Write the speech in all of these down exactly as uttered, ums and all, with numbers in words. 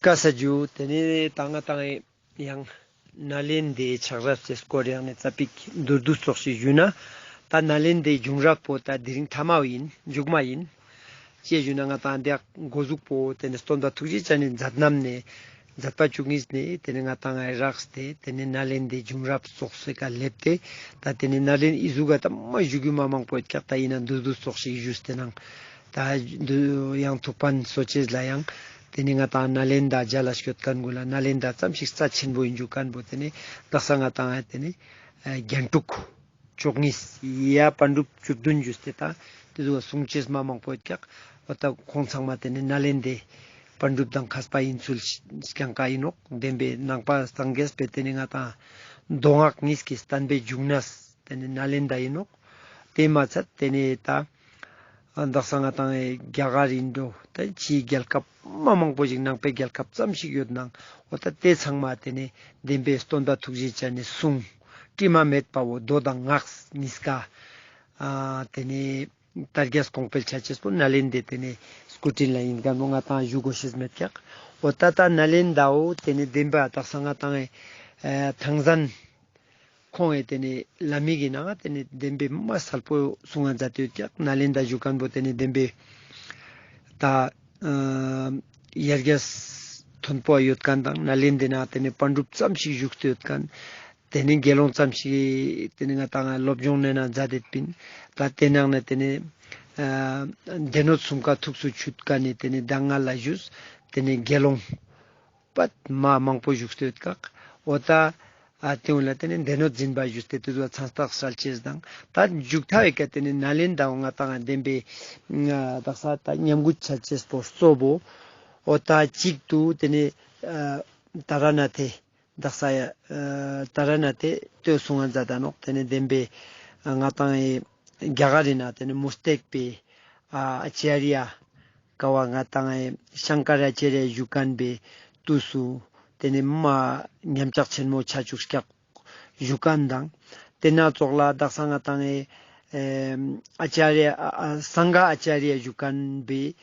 ཀ་ས་ཇུ། ཏེ་ནེ་ད་ང་ཏང་ཡང་ནཱ་ལེནྡྲའི་ཆགས་རབས་སི་སྐོར་ཡང་ནེ་ཙ་པིག་མདོར་བསྡུས་ཙོགས་ཤིག་ཞུས་ན། ད་ནཱ་ལེནྡྲའི་བྱུང་རབས་པོ་ད་དེ་རིང་ཐ་མ་ཡིན། མཇུག་མ་ཡིན། ཅི་ཞུས་ན་ང་ཏང་འདི་འགོ་འཛུགས་པོ་ཏེ་ནེ་སྟོན་པ་ཐུགས་རྗེ་ཅན་ནི་མཛད་རྣམ་ནེ་མཛད་པ་བཅུ་གཉིས་ནེ་ཏེ་ནེ་ང་ཏང་རགས་ཏེ་ཏེ་ནེ་ནཱ་ལེནྡྲའི་བྱུང་རབས་ཙོགས་སི་ཀ་སླེབས་ཏེ། ད་ཏེ་ནེ་ནཱ་ལེན་འི་ཟུག་ག་ད་མ་ཞུ་རྒྱུ་མ་མང་པོ་ཡོད་ཀྱག། ད་ཡིན་ན་མདོར་བསྡུས་ཙོགས་ཤིག་ཞུས་ཏེ་ནང་། ད་འདུ་ཡང་ཐུགས་ཕན་གསོ་ཅེས་ལ་ཡང་ཏེ་ནེ་ང་ཏང་ནཱ་ལེནྡྲ་མཇལ་ལ་སྐྱོད་མཁན་གུན་ལ་ནཱ་ལེནྡྲ་ཙམ་ཞིག་རྩ་ཆེན་པོ་ཡིན་རྒྱུ་མཁན་པོ་ཏེ་ནེ་དག་ས་ང་ཏང་ཏེ་ནེ་ཨ་རྒྱན་དྲུག་བཅུ་གཉིས་ཡ་པཎ་གྲུབ་བཅུ་བདུན་ཞུས་ཏེ་ད་ཏེ་ཟུག་གསུང་ཅེས་མ་མང་པོ་ཡོད་ཀྱག། འོ་ད་ཁོང་ཚང་མ་ཏེ་ནེ་ནཱ་ལེནྡྲའི་པཎ་གྲུབ་དང་མཁས་པ་ཡིན་ཚུལ་རྐྱང་ཀ་ཡིན་ནོག། བདེན་པའི་ནང་པ་སངས་རྒྱས་པའི་ཏེ་ནེ་ང་ཏང་མདོ་སྔགས་གཉིས་ཀྱི་བསྟན་པའི་འབྱུང་གནས་ཏེ་ནེ་ནཱ་ལེནྡྲ་ཡིན་ནོག། ཏེ་མ་ཚད་ཏེ་ནེ་ད་ཨ་དག་ས་ང་ཏང་རྒྱ་གར་ཡིན་འགྲོ་ད་ཕྱིའི་རྒྱལ་ཁབ་མ་མང་པོ་ཞིག་ནང་པའི་རྒྱལ་ཁབ་ཙམ་ཞིག་ཡོད་ནང་འོ་ད་ཏེ་ཚང་མ་ཏེ་ནེ་བདེན་པའི་སྟོན་པ་ཐུགས་རྗེ་ཅན་ནི་གསུང་དྲི་མ་མེད་པའོ་མདོ་དང་སྔགས་གཉིས་ཀ་ཨ་ཏེ་ནེ་དར་རྒྱས་གོང་འཕེལ་ཆ་ཅེས་པོ་ནཱ་ལེནྡྲའི་ཏེ་ནེ་སྐུ་དྲིན་ལ་ཡིན་མཁན་པོ་ང་ཏང་ཞུ་དགོས་ཤེས་མེད་ཀྱག། འོ་ད་ད་ནཱ་ལེནྡྲའོ་ཏེ་ནེ་བདེན་པ་དག་ས་ང་ཏང་ཨ་ཐང་ཟན་ཁོང་ངི་ཏེ་ནེ་བླ་མའི་གི་ནང་ཏེ་ནེ་བདེན་པའི་མ་གསལ་པོ་གསུང་ང་མཛད་དེ་ཡོད་ཀྱག། ནཱ་ལེནྡྲ་ཞུ་མཁན་པོ་ཏེ་ནེ་བདེན་པའི་ད་ཨ་ཡར་རྒྱས་མཐོན་པོ་ཡོད་མཁན་དང་ནཱ་ལེནྡྲའི་ནང་ཏེ་ནེ་པཎ་གྲུབ་ཙམ་ཞིག་བཞུགས་ཏེ་ཡོད་མཁན། ཏེ་ནེ་དགེ་སློང་ཙམ་ཞིག་ཏེ་ནེ་ང་ཏང་སློབ་སྦྱོང་ནེ་ན་མཛད་དེ་པིན། ད་ཏེ་ནང་ནེ་ཏེ་ནེ་ཨ་སྡེ་སྣོད་གསུམ་ཀ་ཐུགས་སུ་ཆུད་མཁན་ནི་ཏེ་ནེ་ད་ང་ལ་ཞུས་ཏེ་ནེ་དགེ་སློང་པད་མ་མང་པོ་བཞུགས་ཏེ་ཡོད་ཀྱག། འོ་ད་ཨ་ཏེ་འུ་ལ་ཏེ་ནེ་སྡེ་སྣོད་འཛིན་པ་ཞུས་ཏེ་ཏེ་ཚོ་མཚན་རྟགས་གསལ་ཅེས་དང་ད་མཇུག་མཐའ་བའི་ཀ་ཏེ་ནེ་ནཱ་ལེནྡྲའོ་ང་ཏང་བདེན་པའི་ཨ་དག་ས་ད་ཉམས་རྒུད་ཆ་ཅེས་པོ་གཙོ་བོ་འོ་ད་གཅིག་ཏུ་ཏེ་ནེ་ཨ་ཏཱ་ར་ནཱ་ཐའི་དག་ས་ཡ་ཨ་ཏཱ་ར་ནཱ་ཐའི་ལྟོས་གསུང་ང་མཛད་ད་ནོག། ཏེ་ནེ་བདེན་པའི་ཨ་ང་ཏང་ཨེ་རྒྱ་གར་རི་ནང་ཏེ་ནེ་མུ་སྟེགས་པའི་ཨ་ཨ་ཅཱརྱ་ཀ་བོ་ང་ཏང་ཨེ་ཤང་ཀ་ར་ཨ་ཅཱརྱ་བཞུགས་མཁན་པའི་དུས་སུ་ཏེ་ནེ་མ་ཉམས་ཆག་ཆེན་མོ་ཆ་བཅུག་ཀྱག་བཞུགས་མཁན་དང་ཏེ་ན་ཙོགས་ལ་དག་ས་ང་ཏང་ཨེ་ཨ་ཨ་ཅཱརྱ་ཨ་ཨ་སངྒ་ཨ་ཅཱརྱ་བཞུགས་མཁན་པའི་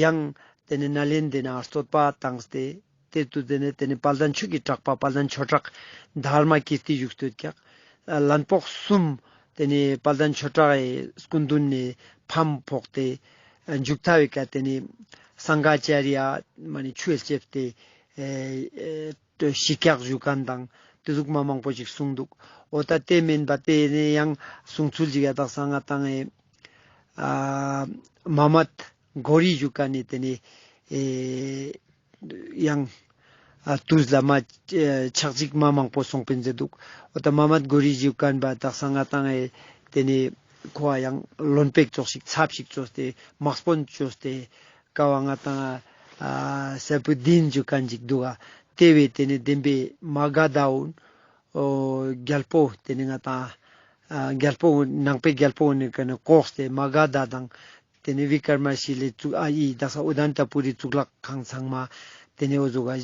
ཡང་ཏེ་ནེ་ནཱ་ལེནྡྲའི་ནང་རྩོད་པ་བཏང་སྟེ། ཏེ་དུས་ཏེ་ནེ་ཏེ་ནེ་དཔལ་ལྡན་ཆོས་ཀྱི་གྲགས་པ་དཔལ་ལྡན་ཆོས་གྲགས་དྷརྨ་ཀིརྟི་བཞུགས་ཏེ་ཡོད་ཀྱག། ལན་ཕོག་གསུམ་ཏེ་ནེ་དཔལ་ལྡན་ཆོས་གྲགས་ཀྱི་སྐུ་མདུན་ནེ་ཕམ་ཕོག་སྟེ་མཇུག་མཐའ་བའི་ཀ་ཏེ་ནེ་སངྒ་ཨ་ཅཱརྱ་མ་ནེ་ཆུ་ཡེ་ལྕེབས་ཏེ་ཨེ་ཨེ་ཤི་ཀྱག་ཞུ་མཁན་དང་ཏེ་ཟུག་མ་མང་པོ་ཞིག་གསུངས་འདུག། འོ་ད་ཏེ་མེན་པ་ཏེ་ནེ་ཡང་གསུང་ཚུལ་ཞིག་ཡ་དག་ས་ང་ཏང་ཨེ་ཨ་མ་མད་གོ་རི་ཞུ་མཁན་ནི་ཏེ་ནེ་ཨེ་ཡང་ཨ་དུས་ལ་མ་ཨེ་ཆག་འཇིག་མ་མང་པོ་སོང་པིན་ཟེར་འདུག། འོ་ད་མ་མད་གོ་རི་ཞུ་མཁན་པ་དག་ས་ང་ཏང་ཨེ་ཏེ་ནེ་ཁོ་ཡང་བློན་པོ་ཙོགས་ཤིག་ཚབ་ཞིག་བཅོས་ཏེ་དམག་དཔོན་བཅོས་ཏེ་ཀ་བོ་ང་ཏང་ཨ་སེ་ཕུ་དིན་ཞུ་མཁན་ཞིག་འདུག་ག། ཏེ་བས་ཏེ་ནེ་བདེན་པའི་མ་ག་དྷའོ་འོ་རྒྱལ་པོ་ཏེ་ནེ་ང་ཏང་ཨ་རྒྱལ་པོ་ནང་པའི་རྒྱལ་པོ་ནི་ཀ་ནེ་བཀོག་སྟེ་མ་ག་དྷ་དང་ཏེ་ནེ་བི་ཀར་མ་ཤི་ལའི་གཙུག་ཨ་ཡི་དག་ས་ཨུ་དན་ཏ་པུ་རིའི་གཙུག་ལག་ཁང་ཚང་མ་ཏེ་ནེ་འོ་ཟུག་ག་ཨ་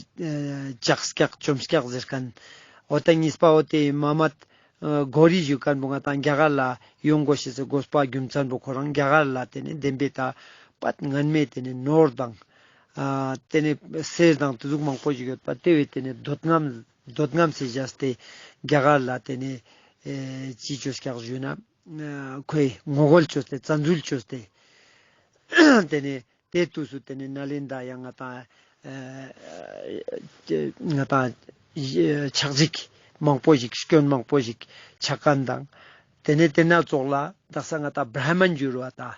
ལྕགས་ཀྱག་བཅོམ་ཀྱག་ཟེར་མཁན། འོ་ད་གཉིས་པ་འོ་ཏེ་མ་མད་ཨ་གོ་རི་ཞུ་མཁན་པོ་ང་ཏང་རྒྱ་གར་ལ་ཡོང་དགོས་ཤེས་སི་དགོས་པ་རྒྱུ་མཚན་པོ་ཁོ་རང་རྒྱ་གར་ལ་ཏེ་ནེ་བདེན་པའི་ད་པད་སྔན་མའི་ཏེ་ནེ་ནོར་དང་ཨ་ཏེ་ནེ་གསེར་དང་ཏེ་ཟུག་མང་པོ་ཞིག་ཡོད་པ་ཏེ་བས་ཏེ་ནེ་འདོད་རྔམ་འདོད་རྔམ་སེ་བཞག་སྟེ་རྒྱ་གར་ལ་ཏེ་ནེ་ཨེ་ཅི་བཅོས་ཀྱག་ཞུས་ན་ཨ་ཁོའི་ངོ་རྒོལ་བཅོས་ཏེ་བཙན་འཛུལ་བཅོས་ཏེ་ཏེ་ནེ་ཏེ་དུས་སུ་ཏེ་ནེ་ནཱ་ལེནྡྲ་ཡང་ང་ཏང་ཨ་ང་ཏང་ཆག་འཇིག་མང་པོ་ཞིག་སྐྱོན་མང་པོ་ཞིག་ཆ་མཁན་དང་། ཏེ་ནེ་ཏེ་ན་ཙོགས་ལ་དག་ས་ང་ཏང་བྲ་མན་གྱུར་བ་དང་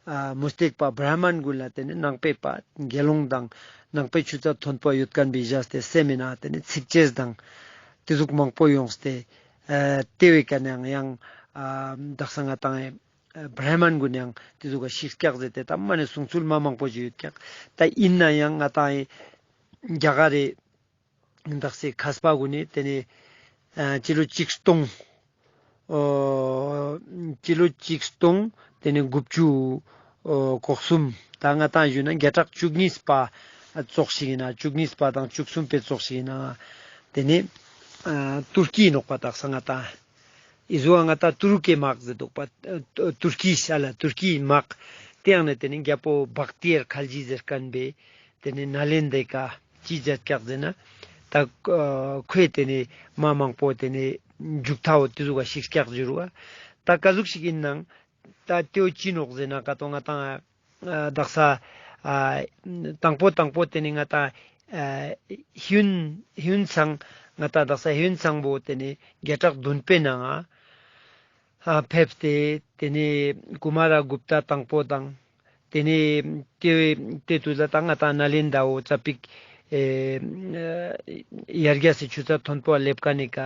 ཨ་མུ་སྟེགས་པ་བྲ་མན་གུན་ལ་ཏེ་ནེ་ནང་པའི་པ་དགེ་སློང་དང་ནང་པའི་ཆུ་ཚད་མཐོན་པོ་ཡོད་མཁན་པའི་བཞག་སྟེ་སེམས་མི་ན་ཏེ་ནེ་ཚིག་ཅེས་དང་ཏེ་ཟུག་མང་པོ་ཡོངས་ཏེ་ཨ་ཏེ་བའི་ཀ་ནེ་ཡང་ཨ་དག་ས་ང་ཏང་ཨ་བྲ་མན་གུན་ཡང་ཏེ་ཟུག་ག་ཤི་ཀྱག་ཟེར་ཏེ་ད་མ་ནེ་གསུང་ཚུལ་མ་མང་པོ་ཞིག་ཡོད་ཀྱག། ད་ཡིན་ན་ཡང་ང་ཏང་ཨེ་རྒྱ་གར་རི་དག་སའི་མཁས་པ་གུན་ནི་ཏེ་ནེ་ཨ་སྤྱི་ལོ་ཆིག་སྟོང་ཨོ་སྤྱི་ལོ་ཆིག་སྟོང་ཏེ་ནེ་དགུ་བཅུ་ཨོ་གོ་གསུམ་ད་ང་ཏང་ཞུས་ན་བརྒྱ་ཕྲག་བཅུ་གཉིས་པ་ཙོགས་ཤིག་ཡིན་ན་བཅུ་གཉིས་པ་དང་བཅུ་གསུམ་པའི་ཙོགས་ཤིག་ཡིན་ན་ཏེ་ནེ་ཨ་ཏུར་ཀི་ནོག་པ་དག་ས་ང་ཏང་ཨི་ཟུ་བ་ང་ཏང་ཏུ་རུ་ཀེ་དམག་ཟེར་འདུག་པ། ཨ་ཏུར་ཀི་ཤ་ལ་ཏུར་ཀིའི་དམག་ཏེ་ཡང་ནེ་ཏེ་ནེ་རྒྱལ་པོ་བག་ཏི་ཡར་ཁལ་ཇི་ཟེར་མཁན་པས་ཏེ་ནེ་ནཱ་ལེནྡྲའི་ཀ་ ཅི་ཛད་ཀྱག་ཟེར་ན། ད་ཁོའི་ཏེ་ནེ་མ་མང་པོ་ཏེ་ནེ་མཇུག་མཐའོ་ཏེ་ཟུག་ག་ཤིགས་ཀྱག་ཞུ་རུ་བ། ད་ཀ་ཟུག་ཞིག་ཨིན་ནང་ད་ཏེའོ་ཅི་ནོག་ཟེར་ན་ཀ་ཏོ་ང་ཏང་ཨ་དག་ས་ཨ་དང་པོ་དང་པོ་ཏེ་ནེ་ང་ཏང་ཨ་ཧིའུན་ཧིའུན་ཚང་ང་ཏང་དག་ས་ཧིའུན་ཚང་བོ་ཏེ་ནེ་བརྒྱ་ཕྲག་བདུན་པའི་ནང་ང་ཨ་ཕེབས་ཏེ་ཏེ་ནེ་ཀུ་མ་ར་གུབ་ཏ་དང་པོ་དང་ཏེ་ནེ་ཏེ་ཏེ་དུས་ལ་ད་ང་ཏང་ནཱ་ལེནྡྲ་བོ་ཙ་པིག་ཨེ་ཡར་རྒྱས་སི་ཆུ་ཚད་མཐོན་པོ་ལེབ་ཁན་ནི་ཀ་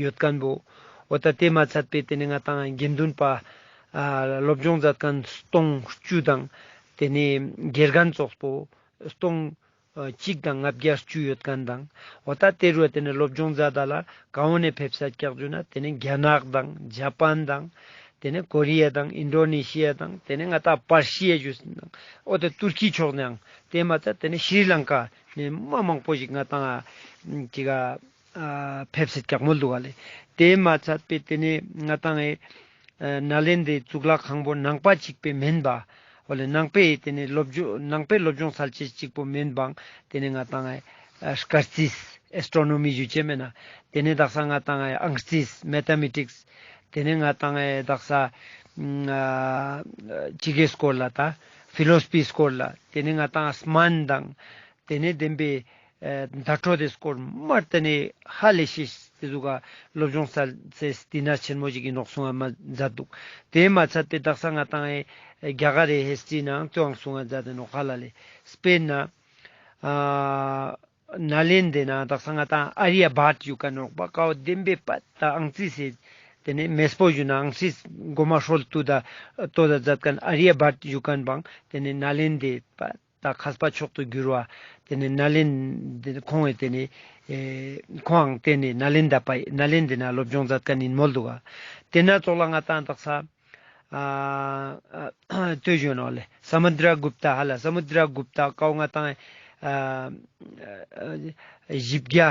ཡོད་ཁན་བོ། འོ་ད་ཏེ་མ་ཚད་པའི་ཏེ་ནེ་ང་ཏང་དགེ་འདུན་པ་ཨ་སློབ་སྦྱོང་མཛད་ཁན་སྟོང་བཅུ་དང་ཏེ་ནེ་དགེ་རྒན་ཙོགས་པོ་སྟོང་ཨ་གཅིག་དང་ལྔ་བརྒྱ་བཅུ་ཡོད་ཁན་དང་། འོ་ད་ཏེ་རུ་ཏེ་ནེ་སློབ་སྦྱོང་མཛད་ད་ལ་ག་བོ་ནེ་ཕེབས་ས་ཀྱག་ཞུ་ན་ཏེ་ནེ་རྒྱ་ནག་དང་ཇ་པན་དང་ཏེ་ནེ་ཀོ་རི་ཡ་དང་ཨིན་ཌོ་ནེ་ཤི་ཡ་དང་ཏེ་ནེ་ང་ཏང་པར་ཤི་ཡ་ཞུ་ན་འོ་ད་ཏུར་ཀི་ཕྱོགས་ནའང་ཏེ་མ་ཚད་ཏེ་ནེ་ཤྲི་ལང་ཀ་ནེ་མ་མང་པོ་ཞིག་ང་ཏང་ཅིག་ག་ཨ་ཕེབས་སེད་ཀྱག་མོལ་དུག་ག་ལེ། ཏེ་མ་ཚད་པའི་ཏེ་ནེ་ང་ཏང་ཨེ་ཨ་ནཱ་ལེནྡྲའི་གཙུག་ལག་ཁང་པོ་ནང་པ་གཅིག་པོ་མེན་པ། འོ་ལེ་ནང་པའི་ཏེ་ནེ་སློབ་སྦྱོང་ནང་པའི་སློབ་སྦྱོང་སལ་ཅེས་གཅིག་པོ་མེན་པའང་ཏེ་ནེ་ང་ཏང་ཨེ་ཨ་སྐར་རྩིས་ཨེས་ཊྲོ་ནོ་མི་ཞུ་ཅེས་མེན་ན། ཏེ་ནེ་དག་ས་ང་ཏང་ཨེ་ཨང་རྩིས་མེ་ཐ་མེ་ཊིཀས། ཏེ་ནེ་ང་ཏང་ཨེ་དག་ས་ཨ་ཅི་གེ་སྐོར་ལ་ད་ཕི་ལོ་སོ་ཕི་སྐོར་ལ་ཏེ་ནེ་ང་ཏང་སྨན་དང་ཏེ་ནེ་བདེན་པའི་ཨེ་བརྡ་སྤྲོད་དེ་སྐོར་མ་ཏེ་ནེ་ཧ་ལས་ཤེས་ཏེ་ཟུག་ག་སློབ་སྦྱོང་སལ་ཏེ་ན་ཆེན་མོ་ཞིག་ཨིན་ནོག་གསུང་བ་མ་མཛད་དུག། ཏེ་མ་ཚད་པའི་དག་ས་ང་ཏང་ཨེ་རྒྱ་གར་རི་ཧིས་ཊྲི་ནང་ཏེའང་གསུང་བ་མཛད་དེ་ནོག་ཧ་ལ་ལེ། སྤེར་ན་ཨ་ནཱ་ལེནྡྲའི་ནང་དག་ས་ང་ཏང་ཨརྱ་བྷཊ་ཞུ་ཁན་ནོག་པ་ཀ་བོ་བདེན་པའི་པ་ད་ཨང་རྩིས་སི་ཏེ་ནེ་མེས་པོ་ཞུ་ན་ཨང་རྩིས་གོ་མ་སྲོལ་ཏོ་ད་ཏོ་ད་མཛད་ཁན་ཨརྱ་བྷཊ་ཞུ་ཁན་བོའང་ཏེ་ནེ་ནཱ་ལེནྡྲའི་པ་ད་མཁས་པ་མཆོག་ཏུ་གྱུར་བ་ཏེ་ནེ་ནཱ་ལེནྡྲ་ཁོང་ངི་ཏེ་ནེ་ཨེ་ཁོང་ངི་ཏེ་ནེ་ནཱ་ལེནྡྲ་པ་ནཱ་ལེནྡྲའི་ནང་སློབ་སྦྱོང་མཛད་ཁན་ཨིན་མོལ་དུག་ག། ཏེ་ན་ཙོགས་ལ་ང་ཏང་དག་ས་ཨ་ཨ་ལྟོས་ཞུ་ནོག་ལེ། ས་མུ་དྲ་གུབ་ཏ་ཧ་ལ་ས་མུ་དྲ་གུབ་ཏ་ཀ་བོ་ང་ཏང་ཨ་ཨ་བཞི་བརྒྱ་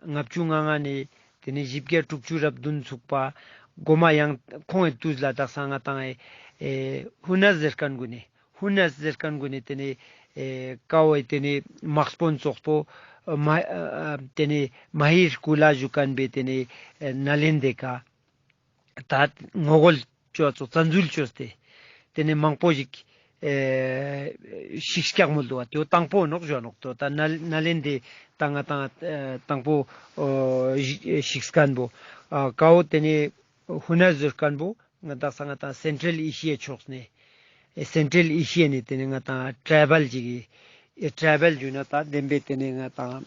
ལྔ་བཅུ་ང་ལྔ་ནེ་ཏེ་ནེ་བཞི་བརྒྱ་དྲུག་ཅུ་རེ་བདུན་ཚུགས་པ་གོ་མ་ཡང་ཁོང་ངི་དུས་ལ་དག་ས་ང་ཏང་ཨེ་ཧུ་ནས་ཟེར་ཁན་གུན་ནི་ཧུ་ནས་ཟེར་ཁན་གུན་ནི་ཏེ་ནེ་ཨེ་ཀ་བོའི་ཏེ་ནེ་དམག་དཔོན་ཙོགས་པོ་ཨ་མ་ཨ་ཏེ་ནེ་མ་ཧེ་ར་ཀུ་ལ་ཞུ་ཁན་བོའི་ཏེ་ནེ་ཨེ་ནཱ་ལེནྡྲའི་ཀ་ད་ངོ་རྒོལ་ཅོ་ཙོགས་བཙན་འཛུལ་ཅོས་ཏེ་ཏེ་ནེ་མང་པོ་ཞིག་ཨེ་ཤིགས་ཀྱག་མོལ་དུག་པ། ཏེ་བོ་དང་པོ་ནོག་ཞུ་ནོག་ཏོ་ད་ནཱ་ནཱ་ལེནྡྲའི་ད་ང་ཏང་ཨེ་དང་པོ་ཨོ་ཤིགས་ཁན་བོ་ཨ་ཀ་བོ་ཏེ་ནེ་ཧུ་ནས་ཟེར་ཁན་བོ་ང་དག་ས་ང་ཏང་སེན་ཊྲལ་ཨེ་ཤི་ཡའི་ཕྱོགས་ནེ་ཨེ་སེན་ཊྲལ་ཨེ་ཤི་ཡ་ནེ་ཏེ་ནེ་ང་ཏང་ཊྲའི་བལ་ཅིག་གི་ཨེ་ཊྲའི་བལ་ཞུ་ན་ད་བདེན་པའི་ཏེ་ནེ་ང་ཏང་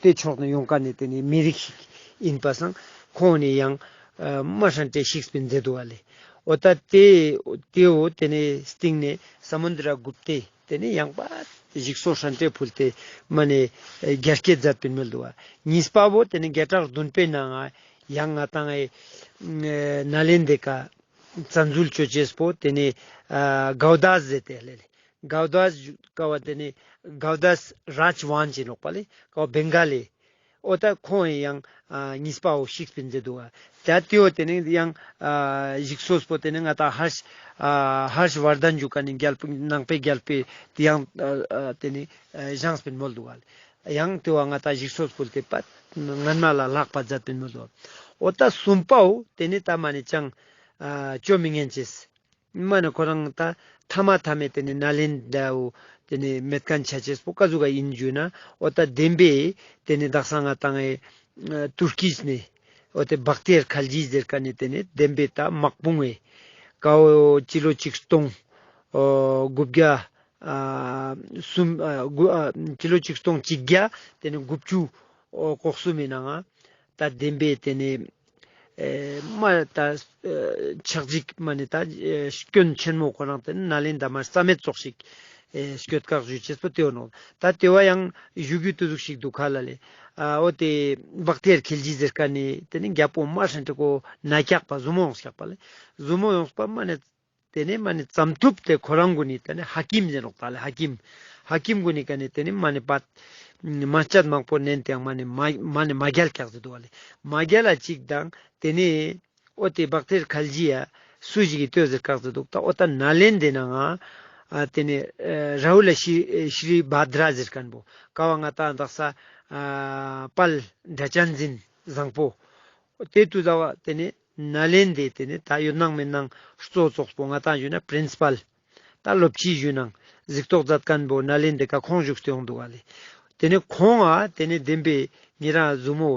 ཏེ་ཕྱོགས་ནེ་ཡོང་ཁན་ནི་ཏེ་ནེ་མི་རིགས་ཤིག་ཨིན་པ་སང་ཁོང་ནི་ཡང་ཨ་མ་ཧྲན་ཏེ་ཤིགས་པིན་མཛད་དུག་པ་ལེ། འོ་ད་ཏེ་ཏེ་བོ་ཏེ་ནེ་སྟིང་ནེ་ས་མུ་དྲ་གུབ་ཏའི་ཏེ་ནེ་ཡང་པ་ཞིག་གསོ་ཧྲན་ཏེ་ཕུལ་ཏེ་མ་ནེ་ཨེ་རྒྱ་སྐྱེད་མཛད་པིན་མོལ་དུག་པ། གཉིས་པ་བོ་ཏེ་ནེ་བརྒྱ་ཕྲག་བདུན་པའི་ནང་ང་ཡང་ང་ཏང་ཨེ་ནཱ་ལེནྡྲའི་ཀ་བཙན་འཛུལ་ཅོ་ཅེས་པོ་ཏེ་ནེ་ཨ་གའོ་དཱས་ཟེར་ཏེ་ལེ་ལེ། གའོ་དཱས་ཀ་བོ་ཏེ་ནེ་གའོ་དཱས་རཱཇ་ཝང་ཅི་ནོག་པ་ལེ་ཀ་བོ་བེང་ག་ལི། འོ་ད་ཁོང་ཡང་ཨ་གཉིས་པའོ་ཤིགས་པིན་མཛད་དུག་པ། ད་ཏེ་བོ་ཏེ་ནེ་ཡང་ཨ་ཞིག་གསོས་པོ་ཏེ་ནེ་ང་ཏང་ཧརཤ་ཨ་ཧརཤ་ཝར་དན་ཞུ་ཁན་ནི་རྒྱལ་པོ་ནང་པའི་རྒྱལ་པོའི་ཏེ་ཡང་ཨ་ཨ་ཏེ་ནེ་ཨ་བཞེངས་པིན་མོལ་དུག་པ་ལེ། ཡང་ཏེ་བོ་ང་ཏང་ཞིག་གསོས་ཕུལ་ཏེ་པ་སྔན་མ་ལ་ལྷག་པ་མཛད་པིན་མོལ་དུག་པ། འོ་ད་གསུམ་པའོ་ཏེ་ནེ་ད་མ་ནེ་ཅང་ཨ་ཅོ་མི་ཉན་ཅེས། མ་ནེ་ཁོ་རང་ད་ཐ་མ་ཐ་མའི་ཏེ་ནེ་ནཱ་ལེནྡྲའོ་ཏེ་ནེ་མེད་ཁན་ཆ་ཅེས་པོ་ཀ་ཟུག་ག་ཨིན་ཞུ་ན། འོ་ད་བདེན་པའི་ཏེ་ནེ་དག་ས་ང་ཏང་ཨེ་ཏུར་ཀིས་ནེ་འོ་ཏེ་བག་ཏེར་ཁལ་ཇི་ཟེར་ཁན་ནི་ཏེ་ནེ་བདེན་པའི་ད་དམག་དཔུང་ཨེ་ཀ་བོ་སྤྱི་ལོ་ཆིག་སྟོང་ཨོ་དགུ་བརྒྱ་ཨ་གསུམ་ཨ་དགུ་ཨ་སྤྱི་ལོ་ཆིག་སྟོང་གཅིག་བརྒྱ་ཏེ་ནེ་དགུ་བཅུ་ཨོ་གོ་གསུམ་མི་ནང་ང་ད་བདེན་པའི་ཏེ་ནེ་ཨེ་མ་ད་ཨེ་ཆག་འཇིག་མ་ནེ་ད་ཨེ་སྐྱོན་ཆེན་མོ་ཁོ་རང་ཏེ་ནེ་ནཱ་ལེནྡྲ་མ་རྩ་མེད་ཙོགས་ཤིག་ཨེ་སྐྱོད་ཀག་ཞུ་ཅེས་པོ་ཏེ་བོ་ནོག། ད་ཏེ་བོ་ཡང་ཞུ་རྒྱུ་ཏེ་ཟུག་ཤིག་དུག་ཁ་ལ་ལེ། ཨ་འོ་ཏེ་བག་ཏེར་ཁལ་ཇི་ཟེར་ཁན་ནི་ཏེ་ནེ་རྒྱལ་པོ་མ་ཧྲན་ཏེ་ཀོ་ན་སྐྱག་པ་ཟུ་མོ་ཡོངས་སྐྱག་པ་ལེ། ཟུ་མོ་ཡོངས་པ་མ་ནེ་ཏེ་ནེ་མ་ནེ་ཙམ་ཐུབ་ཏེ་ཁོ་རང་གུན་ནི་ཏེ་ནེ་ཧ་ཀིམ་ཟེར་ནོག་ད་ལེ། ཧ་ཀིམ་ཧ་ཀིམ་གུན་ནི་ཀ་ནེ་ཏེ་ནེ་མ་ནེ་པ་མ་ཅད་མང་པོ་ནན་ཏེ་ཡང་མ་ནེ་མ་མ་ནེ་མ་རྒྱལ་ཀྱག་ཟེར་དུག་པ་ལེ། མ་རྒྱལ་ལ་ཅིག་དང་ཏེ་ནེ་འོ་ཏེ་བག་ཏེར་ཁལ་ཇི་ཡ་སུ་ཞིག་གི་ལྟོས་ཟེར་ཀག་ཟེར་དུག། ད་འོ་ད་ནཱ་ལེནྡྲའི་ནང་ང་ ཨ་ཏེ་ནེ་ཨ་རཱ་ཧུ་ལ་ཤྲི་ཤྲི་བྷ་དྲ་ཟེར་ཁན་བོ་ཀ་བོ་ང་ཏང་དག་ས་ཨ་དཔལ་སྒྲ་གཅན་འཛིན་བཟང་པོ། ཏེ་ཏུས་ཟ་བ་ཏེ་ནེ་ནཱ་ལེནྡྲའི་ཏེ་ནེ་ད་ཡོད་ནང་མེད་ནང་གཙོ་ཙོགས་པོ་ང་ཏང་ཞུ་ན་པྲིན་སི་པལ། ད་སློབ་སྤྱི་ཞུ་ནང་གཟིགས་རྟོག་མཛད་ཁན་བོ་ནཱ་ལེནྡྲའི་ཀ་ཁོང་བཞུགས་ཏེ་ཡོང་འདུག་ག་ལེ། ཏེ་ནེ་ཁོང་ང་ཏེ་ནེ་བདེན་པའི་ཉེ་རང་ཟུར་མོ་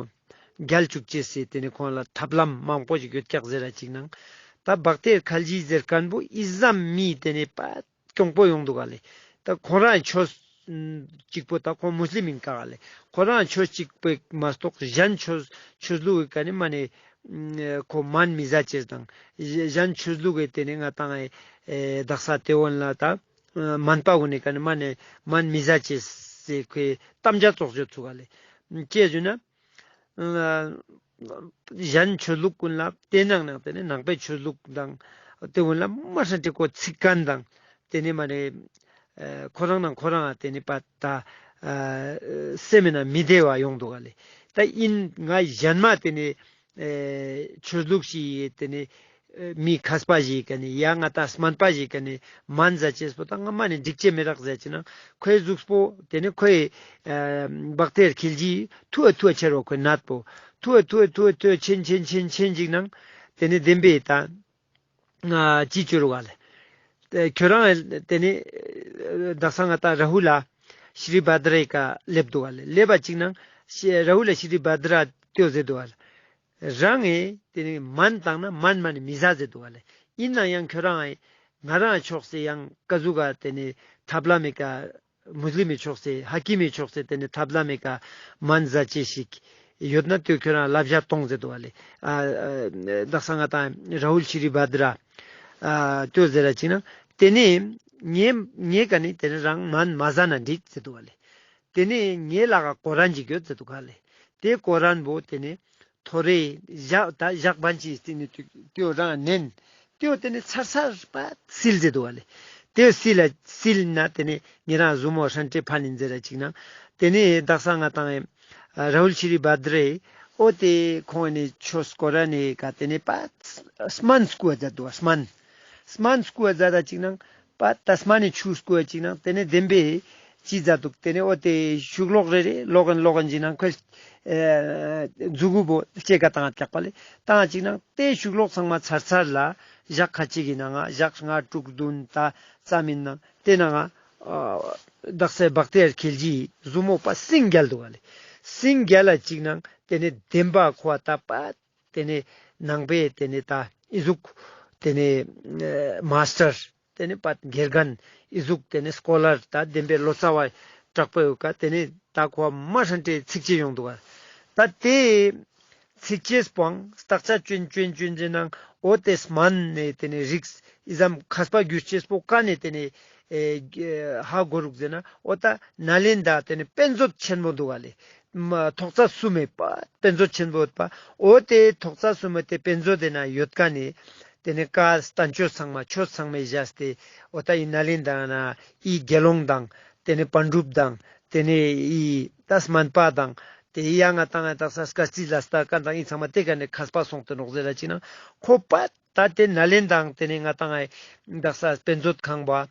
རྒྱལ་ཅུག་ཅེས་སི་ཏེ་ནེ་ཁོང་ལ་ཐབས་ལམ་མང་པོ་ཞིག་ཡོད་ཀྱག་ཟེར་ར་ཅིག་ནང་། ད་བག་སྟེར་ཁལ་ཇི་ཟེར་ཁན་བོ་ཨི་ཙམ་མི་ཏེ་ནེ་པད་གྱོང་པོ་ཡོང་འདུག་ག་ལེ། ད་ཁོ་རང་ཆོས་ཅིག་པོ་ད་ཁོང་མུས་ལིམ་ཨིན་ཀ་ག་ལེ། ཁོ་རང་ཆོས་ཅིག་པོ་མ་གཏོགས་གཞན་ཆོས་ཆོས་ལུགས་ཀ་ནེ་མ་ནེ་ཁོ་སྨན་མི་ཟ་ཅེས་དང་གཞན་ཆོས་ལུགས་ཀྱི་ཏེ་ནེ་ང་ཏང་ཨེ་དག་ས་ཏེ་བོ་ལ་ད་སྨན་པ་གུན་ནི་ཀ་ནེ་མ་ནེ་སྨན་མི་ཟ་ཅེས་སི་ཁོའི་དམ་བཅའ་ཙོགས་ཡོད་ཚུག་ག་ལེ། ཅི་ཞུ་ན། གཞན་ཆོས་ལུགས་ཀུན་ལ་ཏེ་ནང་ནང་ཏེ་ནེ་ནང་པའི་ཆོས་ལུགས་དང་ཏེ་ཀུན་ལ་མ་ཧྲན་ཏེ་ཁོ་ཚིག་ཁན་དང་ཏེ་ནེ་མ་ནེ་ཁོ་རང་ནང་ཁོ་རང་ཏེ་ནེ་པ་ད་སེམས་ན་མི་བདེ་བ་ཡོང་འདུག་ག་ལེ། ད་ཨིན་ང་གཞན་མ་ཏེ་ནེ་ཆོས་ལུགས་ཤིག་ཏེ་ནེ་མི་མཁས་པ་ཞིག་ག་ནེ་ཡ་ང་ཏང་སྨན་པ་ཞིག་ག་ནེ་སྨན་ཟ་ཅེས་པོ་ད་ང་མ་ནེ་འགྲིག་ཅེས་མི་རག་ཟེར་ཅིག་ནང་ཁོའི་གཟུགས་པོ་ཏེ་ནེ་ཁོའི་བག་སྟེར་ཁལ་ཇི་ཐུ་བ་ཐུ་བ་ཆེར་བ་ཁོའི་ནད་པོ་ཐུ་བ་ཐུ་བ་ཐུ་བ་ཐུ་བ་ཆེན་ཆེན་ཆེན་ཆེན་ཅིག་ནང་ཏེ་ནེ་བདེན་པའི་ད་ཅི་ཅོ་རུག་ག་ལེ། ཁྱོད་རང་ཏེ་ནེ་དག་ས་ང་ཏང་རཱ་ཧུ་ལ་ཤྲི་བྷ་དྲའི་ཀ་ལེབ་འདུག་ག་ལེ། ལེབ་པ་ཅིག་ནང་རཱ་ཧུ་ལ་ཤྲི་བྷ་དྲ་ཏེ་བོ་ཟེར་འདུག་ག་ལེ། རང་ངི་ཏེ་ནེ་སྨན་བཏང་ན་སྨན་མ་ནེ་མི་ཟ་ཟེར་འདུག་ག་ལེ། ཨིན་ནའང་ཁྱོད་རང་ང་ང་རང་ཕྱོགས་སེ་ཡང་ཀ་ཟུག་ག་ཏེ་ནེ་ཐབས་ལམ་མེ་ཀ་མུས་ལིམ་མི་ཕྱོགས་སེ་ཧ་ཀི་མི་ཕྱོགས་སེ་ཏེ་ནེ་ཐབས་ལམ་མེ་ཀ་སྨན་ཟ་ཅེས་ཤིག་ཡོད་ན་ཏེ་ཁྱོད་རང་བསླབ་བྱ་གཏོང་ཟེར་འདུག་ག་ལེ། ཨ་ཨ་དག་ས་ང་ཏང་རཱ་ཧུལ་ཤྲི་བྷ་དྲ་ཨ་ཏེ་བོ་ཟེར་ར་ཅིག་ནང་ཏེ་ནེ་ངའི་ངའི་ཀ་ནེ་ཏེ་ནེ་རང་སྨན་མ་ཟ་ན་འགྲིག་ཟེར་འདུག་ག་ལེ། ཏེ་ནེ་ངའི་ལག་ག་ཀོ་རན་ཅིག་ཡོད་ཟེར་འདུག་ག་ལེ། ཏེ་ཀོ་རན་བོ་ཏེ་ནེ་ཐོ་རེ་ཞག་ད་ཞག་བན་ཅིག་ཏེ་ནེ་ཏེ་བོ་རང་ནན་ཏེ་བོ་ཏེ་ནེ་ཚར་ཚར་པ་སིལ་ཟེར་འདུག་ག་ལེ། ཏེ་བོ་སིལ་ལ་སིལ་ན་ཏེ་ནེ་ཉེ་རང་ཟུར་མོ་ཧྲན་ཏེ་ཕན་ཨིན་ཟེར་ར་ཅིག་ནང་ཏེ་ནེ་དག་ས་ང་ཏང་ཨེ་རཱ་ཧུལ་ཤྲི་བྷ་དྲའི་འོ་ཏེ་ཁོང་ནི་ཆོས་ཀོ་རན་ནི་ཀ་ཏེ་ནེ་པ་སྨན་སྐུ་བ་མཛད་འདུག་ག་སྨན་སྨན་སྐུ་བ་མཛད་ད་ཅིག་ནང་པ་ད་སྨན་ནི་ཆུ་སྐུ་བ་ཅིག་ནང་ཏེ་ནེ་བདེན་པའི་ཅི་མཛད་འདུག་ཏེ་ནེ་འོ་ཏེ་ཤུག་ལོག་རེ་རེ་ལོག་གིན་ལོག་གིན་ཅིག་ནང་ཁོས་ཨེ་མཛུ་གུ་བོ་ལྕེ་ཀ་བཏང་ཀྱག་པ་ལེ། བཏང་ཅིག་ནང་ཏེ་ཤུག་ལོག་ཚང་མ་ཚར་ཚར་ལ་ཞག་ཁ་ཅིག་གི་ནང་ང་ཞག་ལྔ་དྲུག་བདུན་ད་ཙམ་ཨིན་ནང་ཏེ་ནང་ང་ཨ་དག་ས་བག་སྟེར་ཁལ་ཇིའི་ཟུར་མོ་པ་སིང་རྒྱལ་འདུག་ག་ལེ། སིང་རྒྱལ་ལ་ཅིག་ནང་ཏེ་ནེ་བདེན་པ་ཁོ་བ་ད་པ་ཏེ་ནེ་ནང་པའི་ཏེ་ནེ་ད་ཨི་ཟུག་ཏེ་ནེ་ཨ་མཱས་ཊར་ཏེ་ནེ་པ་དགེ་རྒན་ཨི་ཟུག་ཏེ་ནེ་སྐོ་ལར་ད་བདེན་པའི་ལོ་ཙཱ་བ་དྲག་པོ་ཡོད་ཀ་ཏེ་ནེ་ད་ཁོ་བ་མ་ཧྲན་ཏེ་ཚིག་ཅེས་ཡོང་འདུག་ག་ད་ཏེ་ཚིག་ཅེས་པོའང་བརྟག་དཔྱད་ཅོན་ཅོན་ཅོན་ཅོན་ནང་འོ་ཏེ་སྨན་ནི་ཏེ་ནེ་རིགས་ཨི་ཙམ་མཁས་པ་གྱུར་ཅེས་པོ་ཀ་ནེ་ཏེ་ནེ་ཨེ་ཧ་གོ་རུག་ཟེར་ན་འོ་ད་ནཱ་ལེནྡྲ་ཏེ་ནེ་དཔེ་མཛོད་ཆེན་མོ་འདུག་ག་ལེ། མ་ཐོག་རྩེགས་གསུམ་མེ་པ་དཔེ་མཛོད་ཆེན་མོ་ཡོད་པ། འོ་ཏེ་ཐོག་རྩེགས་གསུམ་མེ་ཏེ་དཔེ་མཛོད་ཏེ་ན་ཡོད་ཀ་ནེ་ཏེ་ནེ་བཀའ་བསྟན་བཅོས་ཚང་མ་ཆོས་ཚང་མེ་བཞག་སྟེ་འོ་ད་ཨི་ནཱ་ལེནྡྲ་ན་ཨི་དགེ་སློང་དང་ཏེ་ནེ་པཎ་གྲུབ་དང་ཏེ་ནེ་ཨི་ད་སྨན་པ་དང་ཏེ་ཡང་ང་ཏང་ང་ཏང་ས་སྐར་རྩིས་ལ་ལྟ་ཀ་དང་ཨི་ཚང་མ་ཏེ་ཀ་ནེ་མཁས་པ་སོང་སྟེ་ནོག་ཟེར་ར་ཅིག་ནང་ཁོ་པ་ད་ཏེ་ནཱ་ལེནྡྲ་དང་ཏེ་ནེ་ང་ཏང་ཨེ་དག་ས་དཔེ་མཛོད་ཁང་བ།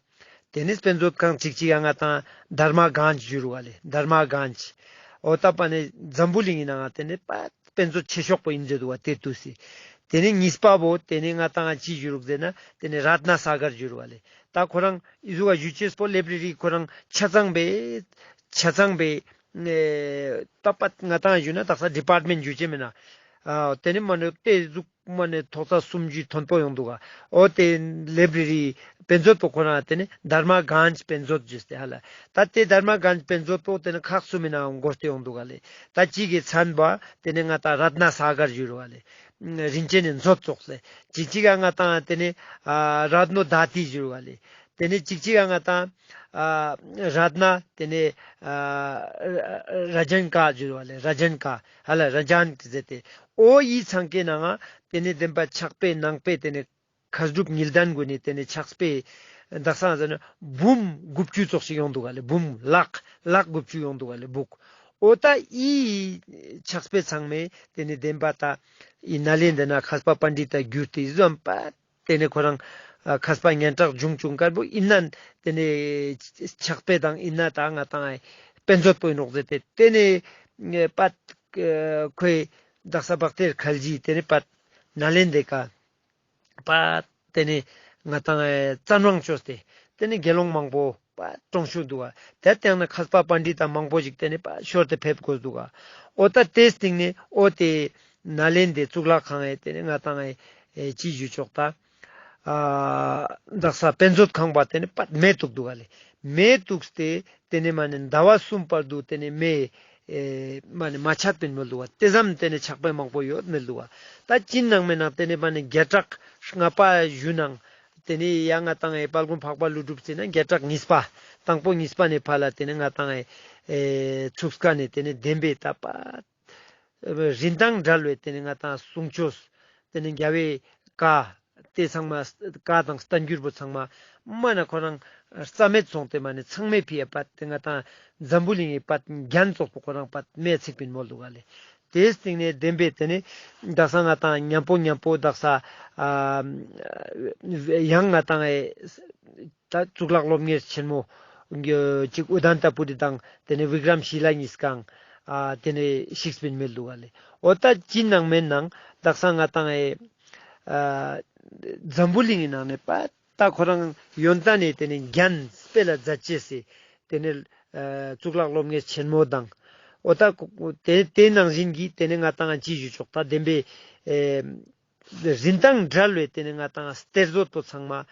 ཏེ་ནེ་དཔེ་མཛོད་ཁང་ཅིག་ཅིག་ཡང་ང་ཏང་དྷརྨ་གཱན་ཇི་ཞུ་རུག་ག་ལེ། དྷརྨ་གཱན་ཇི། འོ་ད་པ་ནེ་འཛམ་བུ་གླིང་ངི་ནང་ང་ཏེ་ནེ་པ་དཔེ་མཛོད་ཆེ་ཤོས་པོ་ཨིན་ཟེར་འདུག་ག་ཏེ་ཏུས་སི། ཏེ་ནེ་གཉིས་པ་བོ་ཏེ་ནེ་ང་ཏང་ཅི་ཞུ་རུག་ཟེར་ན་ཏེ་ནེ་རཏྣ་ས་གར་ཇི་ཞུ་རུག་ག་ལེ། ད་ཁོ་རང་ཨི་ཟུག་ག་ཞུ་ཅེས་པོ་ལེབ་རེ་རི་ཁོ་རང་ཆ་ཚང་པའི་ཆ་ཚང་པའི་ཨེ་ད་པ་ང་ཏང་ཞུ་ན་དག་ས་ཌི་པཱརཊ་མེནཊ་ཞུ་ཅེས་མེད་ན། ཨ་ཏེ་ནེ་མ་ནེ་ཏེ་ཟུག་མ་ནེ་ཐོག་རྩེགས་གསུམ་ཅིག་མཐོན་པོ་ཡོང་འདུག་ག་འོ་ཏེ་ལེབ་རེ་རི་དཔེ་མཛོད་པོ་ཁོ་ན་ཏེ་ནེ་དྷརྨ་གཱན་ཇི་དཔེ་མཛོད་ཞུས་ཏེ་ཧ་ལ། ད་ཏེ་དྷརྨ་གཱན་ཇི་དཔེ་མཛོད་པོ་ཏེ་ནེ་ཁག་གསུམ་མི་ནང་འགོ་སྟེ་ཡོང་འདུག་ག་ལེ། ད་ཅིག་གི་མཚན་པ་ཏེ་ནེ་ང་ཏང་རཏྣ་ས་གར་ཞུ་རུག་ག་ལེ། རིན་ཆེན་ནི་མཛོད་ཙོགས་ལེ། ཅིག་ཅིག་ག་ང་ཏང་ཏེ་ནེ་ཨ་རཏྣོ་དྷ་ཏི་ཞུ་རུག་ག་ལེ། ཏེ་ནེ་ཅིག་ཅིག་ག་ང་ཏང་ཨ་རཏྣ་ཏེ་ནེ་ཨ་ར་ར་ཇན་ཀ་ཞུ་རུག་ག་ལེ། ར་ཇན་ཀ་ཧ་ལ་ར་ཇན་ཀ་ཟེར་ཏེ། འོ་ཡི་ཚང་ཀའི་ནང་ང་ཏེ་ནེ་བདེན་པ་ཕྱག་དཔེ་ནང་པའི་ཏེ་ནེ་མཁས་གྲུབ་ཉིལ་ལྡན་གུན་ནི་ཏེ་ནེ་ཕྱག་དཔེ་དག་ས་ཟེར་ན་འབུམ་དགུ་བཅུ་ཙོགས་ཤིག་ཡོང་འདུག་ག་ལེ། འབུམ་ལག་ལག་དགུ་བཅུ་ཡོང་འདུག་ག་ལེ་སྦུག་འོ་ད་ཡི་ཕྱག་དཔེ་ཚང་མེ་ཏེ་ནེ་བདེན་པ་ད་ཡི་ནཱ་ལེནྡྲ་ན་མཁས་པ་པཎྜི་ཏ་གྱུར་ཏེ་ཟམ་པ་ཏེ་ནེ་ཁོ་རང་ ཨ་མཁས་པ་སྙན་གྲགས་བྱུང་བྱུང་དཀར་པོ་ཨིན་ན་ཏེ་ནེ་ཕྱག་དཔེ་དང་ཨིན་ན་ད་ང་ཏང་དཔེ་མཛོད་པོ་ཨིན་ནོག་ཟེར་ཏེ་ཏེ་ནེ་ཨེ་པད་ཨེ་ཁོའི་དག་ས་བག་སྟེར་ཁལ་གྱིས་ཏེ་ནེ་པད་ནཱ་ལེནྡྲའི་ཀ་པ་ཏེ་ནེ་ང་ཏང་ཨེ་བཙན་དབང་བཅོས་ཏེ་ཏེ་ནེ་དགེ་སློང་མང་པོ་པ་གྲོངས་ཤུག་འདུག་ག། ཏེ་སྟེང་ན་མཁས་པ་པཎྜི་ཏ་མང་པོ་ཞིག་ཏེ་ནེ་པ་ཤོར་ཏེ་ཕེབས་དགོས་འདུག་ག། འོ་ད་ཏེ་སྟེང་ནེ་འོ་ཏེ་ནཱ་ལེནྡྲའི་གཙུག་ལག་ཁང་ཨེ་ཏེ་ནེ་ང་ཏང་ཨེ་ཨེ་ཅི་ཞུ་ཆོག་ད། ཨ་དག་ས་དཔེ་མཛོད་ཁང་པ་ཏེ་ནེ་པ་མེ་གཏུགས་འདུག་ག་ལེ། མེ་གཏུགས་ཏེ་ཏེ་ནེ་མ་ནེ་ཟླ་བ་གསུམ་བར་དུ་ཏེ་ནེ་མེ་ཨེ་མ་ནེ་མ་ཆད་པིན་མོལ་འདུག་ག། ཏེ་ཙམ་ཏེ་ནེ་ཕྱག་དཔེ་མང་པོ་ཡོད་མོལ་འདུག་ག། ད་ཅི་ནང་མེ་ནང་ཏེ་ནེ་མ་ནེ་བརྒྱ་ཕྲག་ལྔ་པ་ཞུ་ནང་ཏེ་ནེ་ཡང་ང་ཏང་ཨེ་དཔལ་མགོན་འཕགས་པ་ཀླུ་སྒྲུབ་ཟེར་ན་བརྒྱ་ཕྲག་གཉིས་པ་དང་པོ་གཉིས་པ་ནེ་ཕར་ལ་ཏེ་ནེ་ང་ཏང་ཨེ་ཨེ་ཚུགས་ཀ་ནེ་ཏེ་ནེ་བདེན་པའི་ད་པ་རིན་ཐང་བྲལ་བའི་ཏེ་ནེ་ང་ཏང་གསུང་ཆོས་ཏེ་ནེ་རྒྱལ་བའི་བཀའ་ཏེ་ཚང་མ་བཀའ་དང་བསྟན་འགྱུར་པོ་ཚང་མ་མ་ནེ་ཁོ་རང་རྩ་མེད་སོང་སྟེ་མ་ནེ་ཚང་མའི་ཕི་ཡ་པད་ཏེ་ང་ཏང་འཛམ་བུ་གླིང་ངི་པད་རྒྱན་ཙོགས་པོ་ཁོ་རང་པད་མེ་ཚིག་པིན་མོལ་འདུག་ག་ལེ། ཏེའི་སྟེང་ནེ་བདེན་པའི་ཏེ་ནེ་དག་ས་ང་ཏང་མཉམ་པོ་མཉམ་པོ་དག་ས་ཨ་ཡང་ང་ཏང་ཨེ་ད་གཙུག་ལག་སློབ་གཉེར་ཆེན་མོ་ཅིག་ཨུ་དན་ཏ་པུ་རི་དང་ཏེ་ནེ་བི་ཀྲམ་ཤི་ལ་གཉིས་ཀའང་ཨ་ཏེ་ནེ་ཤིགས་པིན་མོལ་འདུག་ག་ལེ། འོ་ད་ཅི་ནང་མེ་ནང་དག་ས་ང་ཏང་ཨེ་ཨ་འཛམ་བུ་གླིང་ངི་ནང་ནེ་པ་ད་ཁོ་རང་ཡོན་ཏན་ནི་ཏེ་ནེ་རྒྱན་སྤེལ་ལ་མཛད་ཅེས་སི་ཏེ་ནེ་ཨ་གཙུག་ལག་སློབ་གཉེར་ཆེན་མོ་དང་འོ་ད་ཏེ་ཏེ་ནང་བཞིན་གྱི་ཏེ་ནེ་ང་ཏང་ཅི་ཞུ་ཆོག་ད་བདེན་པའི་ཨེ་རིན་ཐང་བྲལ་བའི་ཏེ་ནེ་ང་ཏང་གཏེར་མཛོད་པོ་ཚང་མ་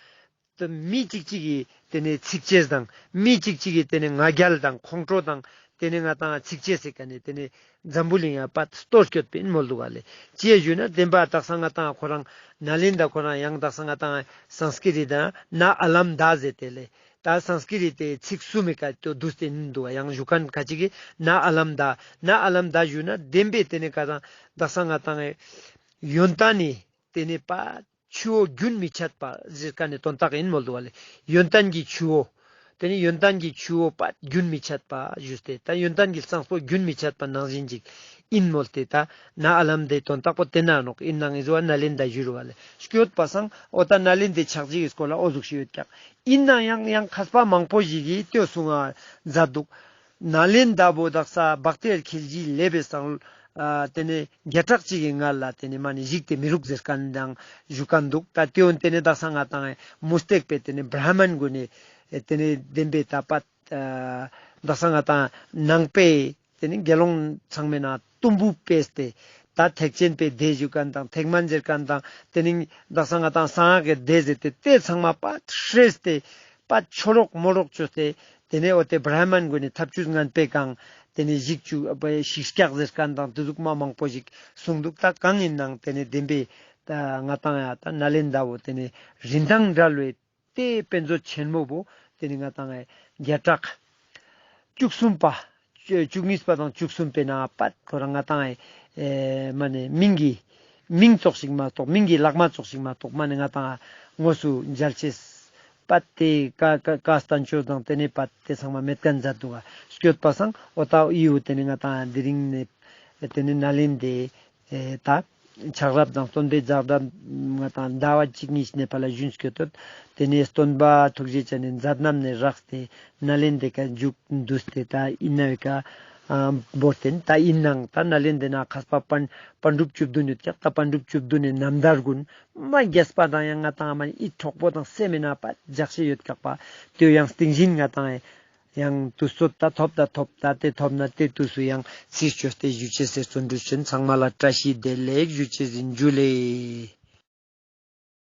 ཏེ་མི་གཅིག་གཅིག་གི་ཏེ་ནེ་ཚིག་ཅེས་དང་མི་གཅིག་གཅིག་གི་ཏེ་ནེ་ང་རྒྱལ་དང་ཁོང་ཁྲོ་དང་ཏེ་ནེ་ང་ཏང་ཚིག་ཅེས་སི་ཀ་ནེ་ཏེ་ནེ་འཛམ་བུ་གླིང་ཡ་པད་སྟོར་སྐྱོད་པིན་མོལ་འདུག་ག་ལེ། ཅི་ཡ་ཞུ་ན་བདེན་པ་དག་ས་ང་ཏང་ཁོ་རང་ནཱ་ལེནྡྲ་ཁོ་རང་ཡང་དག་ས་ང་ཏང་སཾསྐྲྀཏ་ཏ་ནཱ་ཨ་ལམ་ད་ཟེར་ཏེ་ལེ། ད་སཾསྐྲྀཏ་ཏའི་ཚིག་གསུམ་མི་ཀ་ཏོ་བསྡུས་ཏེ་ཨིན་འདུག་ག། ཡང་ཞུ་ཁན་ཁ་ཅིག་གི་ནཱ་ཨ་ལམ་ད་ནཱ་ཨ་ལམ་ད་ཞུ་ན་བདེན་པའི་ཏེ་ནེ་ཀ་ཏང་དག་ས་ང་ཏང་ཡོན་ཏན་ནི་ཏེ་ནེ་པད་ཆུ་བོ་རྒྱུན་མི་འཆད་པ་ཟེར་ཁན་ནི་དོན་དག་ཨིན་མོལ་འདུག་ག་ལེ། ཡོན་ཏན་གྱི་ཆུ་བོ། ཏེ་ནེ་ཡོན་ཏན་གྱི་ཆུ་བོ་པད་རྒྱུན་མི་འཆད་པ་ཞུས་ཏེ་ད་ཡོན་ཏན་གྱི་གཙང་པོ་རྒྱུན་མི་འཆད་པ་ནང་བཞིན་ཅིག་ཨིན་མོལ་ཏེ་ད་ནཱ་ཨ་ལམ་དའི་དོན་དག་པོ་ཏེ་ན་ནོག། ཨིན་ནའང་ཨི་ཟུ་བ་ནཱ་ལེནྡྲ་ཞུ་རུ་བ་ལེ། སྐྱོད་པ་སང་འོ་ད་ནཱ་ལེནྡྲའི་ཆགས་རྗེས་ཀྱི་སྐོར་ལ་འོ་ཟུག་ཤིག་ཡོད་ཀྱག། ཨིན་ནའང་ཡང་མཁས་པ་མང་པོ་ཞིག་གིས་ལྟོས་གསུང་ང་མཛད་འདུག། ནཱ་ལེནྡྲ་བོ་དག་ས་བག་སྟེར་ཁལ་གྱིས་ལེབ་པའི་སང་ཨ་ཏེ་ནེ་བརྒྱ་ཕྲག་གཅིག་གི་སྔ་ལ་ཏེ་ནེ་མ་ནེ་ཞིག་སྟེ་མི་རུག་ཟེར་ཁན་དང་ཞུ་ཁན་འདུག། ད་ཏེ་འོན་ཏེ་ནེ་དག་ས་ང་ཏང་མུ་སྟེགས་པའི་ཏེ་ནེ་བྲ་མན་གུན་ནི་ཏེ་ནེ་བདེན་པའི་ད་པད་ཨ་དག་ས་ང་ཏང་ནང་པའི་ཏེ་ནེ་དགེ་སློང་ཚང་མའི་ནང་དུམ་བུ་སྤེལ་ཏེ་ད་ཐེག་ཆེན་པའི་སྡེ་ཞུ་ཁན་དང་ཐེག་དམན་ཟེར་ཁན་དང་ཏེ་ནེ་དག་ས་ང་ཏང་གསང་སྔགས་ཀྱི་སྡེ་ཟེར་ཏེ་ཏེ་ཚང་མ་པད་ཧྲེས་ཏེ་པད་ཆོ་རོག་མོ་རོག་ཅོས་ཏེ་ཏེ་ནེ་འོ་ཏེ་བྲ་མན་གུན་ནི་ཐབས་ཇུས་ངན་པའི་ཀའང་ཏེ་ནེ་ཞིག་ཅུ་ཞིག་སྐྱག་ཟེར་ཁན་དང་ཏེ་ཟུག་མ་མང་པོ་ཞིག་གསུངས་འདུག། ད་གང་ཨིན་ནའང་ཏེ་ནེ་བདེན་པའི་ད་ང་ཏང་ཡ་ད་ནཱ་ལེནྡྲ་བོ་ཏེ་ནེ་རིན་ཐང་བྲལ་བའི་ཏེ་དཔེ་མཛོད་ཆེན་མོ་བོ་ཏེ་ནེ་ང་ཏང་ཨེ་བརྒྱ་ཕྲག་བཅུ་གསུམ་པ་བཅུ་གཉིས་པ་དང་བཅུ་གསུམ་པའི་ནང་པད་ཁོ་རང་ང་ཏང་ཨེ་མ་ནེ་མིང་གི་མིང་ཙོགས་ཤིག་མ་གཏོགས་མིང་གི་ལག་མ་ཙོགས་ཤིག་མ་གཏོགས་མ་ནེ་ང་ཏང་དངོས་སུ་མཇལ་ཅེས་པད་ཏེ་ཀ་ཀ་ཀ་སྟན་ཆོས་དང་ཏེ་ནེ་པད་ཏེ་ཚང་མ་མེད་ཁན་མཛད་འདུག་ག། སྐྱོད་པ་སང་འོ་ད་ཨི་བོ་ཏེ་ནེ་ང་ཏང་དེ་རིང་ནེ་ཏེ་ནེ་ནཱ་ལེནྡྲའི་ཨེ་ད་ཆགས་རབས་དང་སྟོན་པའི་མཛད་རྣམ་ང་ཏང་ཟླ་བ་གཅིག་གཉིས་ནེ་ཕར་ལ་ཞུན་སྐྱོད་དོད། ཏེ་ནེ་སྟོན་པ་ཐུགས་རྗེ་ཅན་ནི་མཛད་རྣམ་ནེ་རགས་ཏེ་ནཱ་ལེནྡྲའི་ཀ་མཇུག་བསྡུས་ཏེ་ད་ཨིན་ན་བའི་ཀ་ཨ་བོར་ཏེ་ད་ཨིན་ནའང་ད་ནཱ་ལེནྡྲའི་ནང་མཁས་པ་པཎ་པཎ་གྲུབ་བཅུ་བདུན་ཡོད་ཀྱག། ད་པཎ་གྲུབ་བཅུ་བདུན་ནི་རྣམ་ཐར་གུན་མ་རྒྱས་པ་དང་ཡང་ང་ཏང་མ་ནེ་ཨི་གྲོགས་པོ་དང་སེམས་མི་ནང་པ་རྒྱག་ཤེས་ཡོད་ཀྱག་པ། ཏེ་ཡང་སྟིང་བཞིན་ང་ཏང་ཡང་དུས་ཚོད་ད་ཐོབ་ད་ཐོབ་ད་ཏེ་ཐོབ་ན་ཏེ་དུས་སུ་ཡང་ཚིག་ཅོས་ཏེ་ཞུ་ཅེས་སི་བརྩོན་འགྲུས་ཅོ་ཨིན། ཚང་མ་ལ་བཀྲ་ཤིས་བདེ་ལེགས་ཞུ་ཅེས་ཨིན། ཇུ་ལེ།